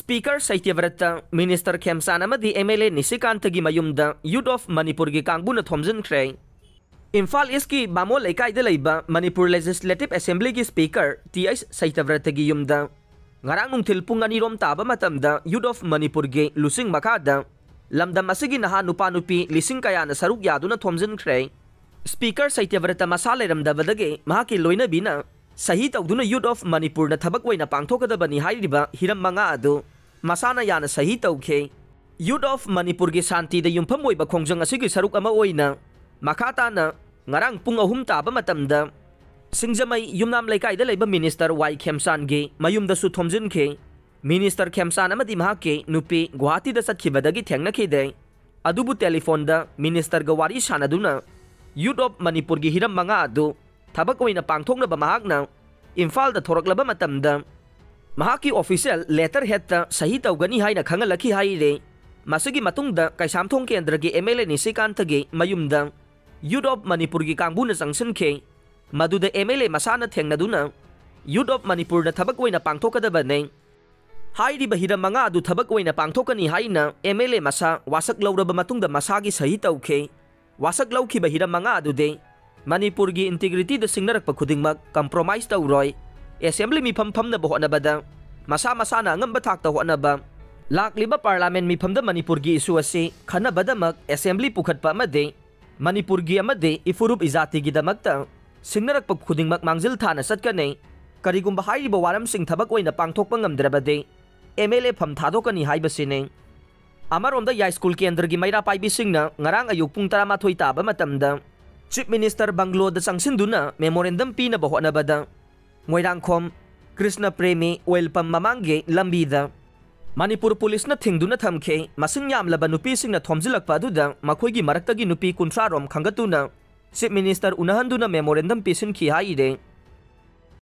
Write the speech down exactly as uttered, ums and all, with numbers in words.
Speaker ꯁꯇ꯭ꯌꯕ꯭ꯔꯇ, Minister ꯈꯦꯝꯆꯥꯟ ꯑꯃꯗꯤ MLA ꯅꯤꯁꯤꯀꯥꯟꯇꯒꯤ ꯃꯌꯨꯝꯗ Youth of ꯃꯅꯤꯄꯨꯔꯒꯤ ꯀꯥꯡꯕꯨꯅ ꯊꯣꯝꯖꯤꯟꯈ꯭ꯔꯦ꯫ ꯏꯝꯐꯥꯜ ꯏꯁꯀꯤ ꯕꯥꯃꯣꯟ ꯂꯩꯀꯥꯏꯗ ꯂꯩꯕ ꯃꯅꯤꯄꯨꯔ Legislative Assemblyꯒꯤ Speaker ꯇꯤ ꯑꯩꯆ ꯁꯇ꯭ꯌꯕ꯭ꯔꯇꯒꯤ ꯌꯨꯝꯗ ꯉꯔꯥꯡ ꯅꯨꯡꯊꯤꯜ ꯄꯨꯡ ꯑꯅꯤꯔꯣꯝ ꯇꯥꯕ ꯃꯇꯝꯗ Youth of ꯃꯅꯤꯄꯨꯔꯒꯤ ꯂꯨꯆꯤꯡ ꯃꯈꯥꯗ ꯂꯝꯗꯝ ꯑꯁꯤꯒꯤ ꯅꯍꯥ ꯅꯨꯄꯥ ꯅꯨꯄꯤ ꯂꯤꯁꯤꯡ ꯀꯌꯥꯅ ꯁꯔꯨꯛ ꯌꯥꯗꯨꯅ ꯊꯣꯝꯖꯤꯟꯈ꯭ꯔꯦ꯫ Speaker ꯁꯇ꯭ꯌꯕ꯭ꯔꯇ ꯃꯁꯥ ꯂꯩꯔꯝꯗꯕꯗꯒꯤ ꯃꯍꯥꯛꯀꯤ ꯂꯣꯏꯅꯕꯤꯅ ꯁꯍꯤ ꯇꯧꯗꯨꯅ Youth of ꯃꯅꯤꯄꯨꯔꯅ ꯊꯕꯛ ꯑꯣꯏꯅ ꯄꯥꯡꯊꯣꯛꯀꯗꯕꯅꯤ ꯍꯥꯏꯔꯤꯕ ꯍꯤꯔꯝ ꯃꯉꯥ ꯑꯗꯨ ꯃꯁꯥꯅ ꯌꯥꯅ ꯁꯍꯤ ꯇꯧꯈꯤ꯫ Youth of ꯃꯅꯤꯄꯨꯔꯒꯤ ꯁꯥꯟꯇꯤꯗ ꯌꯨꯝꯐꯝ ꯑꯣꯏꯕ ꯈꯣꯡꯖꯪ ꯑꯁꯤꯒꯤ ꯁꯔꯨꯛ ꯑꯃ ꯑꯣꯏꯅ ꯃꯈꯥ ꯇꯥꯅ ꯉꯔꯥꯡ ꯄꯨꯡ ꯑꯍꯨꯝ ꯇꯥꯕ ꯃꯇꯝꯗ ꯁꯤꯡꯖꯃꯩ ꯌꯨꯝꯅꯥꯝ ꯂꯩꯀꯥꯏꯗ ꯂꯩꯕ Minister ꯋꯥꯏ ꯈꯦꯝꯆꯥꯟꯒꯤ ꯃꯌꯨꯝꯗꯁꯨ ꯊꯣꯝꯖꯤꯟꯈꯤ꯫ Minister ꯈꯦꯝꯆꯥꯟ ꯑꯃꯗꯤ ꯃꯍꯥꯛꯀꯤ ꯅꯨꯄꯤ ꯒꯨꯋꯥꯍꯥꯇꯤꯗ ꯆꯠꯈꯤꯕꯗꯒꯤ ꯊꯦꯡꯅꯈꯤꯗꯦ꯫ ꯑꯗꯨꯕꯨ telephone ꯗ Minister ꯒ ꯋꯥꯔꯤ ꯁꯥꯟꯅꯗꯨꯅ Youth of ꯃꯅꯤꯄꯨꯔꯒꯤ ꯍꯤꯔꯝ ꯃꯉꯥ ꯑꯗꯨ ꯊꯕꯛ ꯑꯣꯏꯅ ꯄꯥꯡꯊꯣꯛꯅꯕ ꯃꯍꯥꯛꯅ ꯏꯝꯐꯥꯜꯗ ꯊꯣꯔꯛꯂꯕ ꯃꯇꯝꯗ ꯃꯍꯥꯛꯀꯤ official letterhead ꯇ ꯁꯍꯤ ꯇꯧꯒꯅꯤ ꯍꯥꯏꯅ ꯈꯪꯍꯜꯂꯛꯈꯤ ꯍꯥꯏꯔꯦ꯫ ꯃꯁꯤꯒꯤ ꯃꯇꯨꯡꯗ ꯀꯩꯁꯥꯝꯊꯣꯡ ꯀꯦꯟꯗ꯭ꯔꯒꯤ MLA ꯅꯤꯁꯤꯀꯥꯟꯇꯒꯤ ꯃꯌꯨꯝꯗ Youth of ꯃꯅꯤꯄꯨꯔꯒꯤ ꯀꯥꯡꯕꯨꯅ ꯆꯪꯁꯤꯟꯈꯤ꯫ ꯃꯗꯨꯗ MLA ꯃꯁꯥꯅ ꯊꯦꯡꯅꯗꯨꯅ Youth of ꯃꯅꯤꯄꯨꯔꯅ ꯊꯕꯛ ꯑꯣꯏꯅ ꯄꯥꯡꯊꯣꯛꯀꯗꯕꯅꯤ꯫ ꯍꯥꯏꯔꯤꯕ ꯍꯤꯔꯝ ꯃꯉꯥ ꯑꯗꯨ ꯊꯕꯛ ꯑꯣꯏꯅ ꯄꯥꯡꯊꯣꯛꯀꯅꯤ ꯍꯥꯏꯅ MLA ꯃꯁꯥ ꯋꯥꯁꯛ ꯂꯧꯔꯕ ꯃꯇꯨꯡꯗ ꯃꯁꯥꯒꯤ ꯁꯍꯤ ꯇꯧꯈꯤ꯫ ꯋꯥꯁꯛ ꯂꯧꯈꯤꯕ ꯍꯤꯔꯝ ꯃꯉꯥ ꯑꯗꯨꯗꯤ ꯃꯅꯤꯄꯨꯔꯒꯤ integrity ꯗ ꯁꯤꯡꯅꯔꯛꯄ ꯈꯨꯗꯤꯡꯃꯛ compromise ꯇꯧꯔꯣꯏ꯫ Assembly ꯃꯤꯐꯝ ꯐꯝꯅꯕ ꯍꯣꯠꯅꯕꯗ ꯃꯁꯥ ꯃꯁꯥꯅ ꯑꯉꯝꯕ ꯊꯥꯛꯇ ꯍꯣꯠꯅꯕ, ꯂꯥꯛꯂꯤꯕ Parliament ꯃꯤꯐꯝꯗ ꯃꯅꯤꯄꯨꯔꯒꯤ issue ꯑꯁꯤ ꯈꯟꯅꯕꯗꯃꯛ Assembly ꯄꯨꯈꯠꯄ ꯑꯃꯗꯤ ꯃꯅꯤꯄꯨꯔꯒꯤ ꯑꯃꯗꯤ ꯏꯐꯨꯔꯨꯞ ꯏꯖꯥꯇꯤꯒꯤꯗꯃꯛꯇ ꯁꯤꯡꯅꯔꯛꯄ ꯈꯨꯗꯤꯡꯃꯛ ꯃꯥꯡꯖꯤꯜ ꯊꯥꯅ ꯆꯠꯀꯅꯤ꯫ ꯀꯔꯤꯒꯨꯝꯕ ꯍꯥꯏꯔꯤꯕ ꯋꯥꯔꯝꯁꯤꯡ ꯊꯕꯛ ꯑꯣꯏꯅ ꯄꯥꯡꯊꯣꯛꯄ ꯉꯝꯗ꯭ꯔꯕꯗꯤ MLA ꯐꯝ ꯊꯥꯗꯣꯛꯀꯅꯤ ꯍꯥꯏꯕꯁꯤꯅꯤ꯫ ꯑꯃꯔꯣꯝꯗ ꯌꯥꯏꯁ꯭ꯀꯨꯜ ꯀꯦꯟꯗ꯭ꯔꯒꯤ ꯃꯩꯔꯥ ꯄꯥꯏꯕꯤꯁꯤꯡꯅ ꯉꯔꯥꯡ ꯑꯌꯨꯛ ꯄꯨꯡ ꯇꯔꯥꯃꯥꯊꯣꯏ ꯇꯥꯕ ꯃꯇꯝꯗ Chief Minister ꯕꯪꯒ꯭ꯂꯣꯗ ꯆꯪꯁꯤꯟꯗꯨꯅ memorandum ꯄꯤꯅꯕ ꯍꯣꯠꯅꯕꯗ ꯃꯣꯏꯔꯥꯡꯈꯣꯝ ꯀ꯭ꯔꯤꯁꯅ ꯄ꯭ꯔꯦꯃꯤ oil pump ꯃꯃꯥꯡꯒꯤ ꯂꯝꯕꯤꯗ ꯃꯅꯤꯄꯨꯔ ꯄꯨꯂꯤꯁꯅ ꯊꯤꯡꯗꯨꯅ ꯊꯝꯈꯤ꯫ ꯃꯁꯤꯡ ꯌꯥꯝꯂꯕ ꯅꯨꯄꯤꯁꯤꯡꯅ ꯊꯣꯝꯖꯤꯜꯂꯛꯄ ꯑꯗꯨꯗ ꯃꯈꯣꯏꯒꯤ ꯃꯔꯛꯇꯒꯤ ꯅꯨꯄꯤ ꯀꯨꯟꯊ꯭ꯔꯥ ꯔꯣꯝ ꯈꯟꯒꯠꯇꯨꯅ Chief Minister ꯎꯅꯍꯟꯗꯨꯅ memorandum ꯄꯤꯁꯤꯟꯈꯤ ꯍꯥꯏꯔꯦ꯫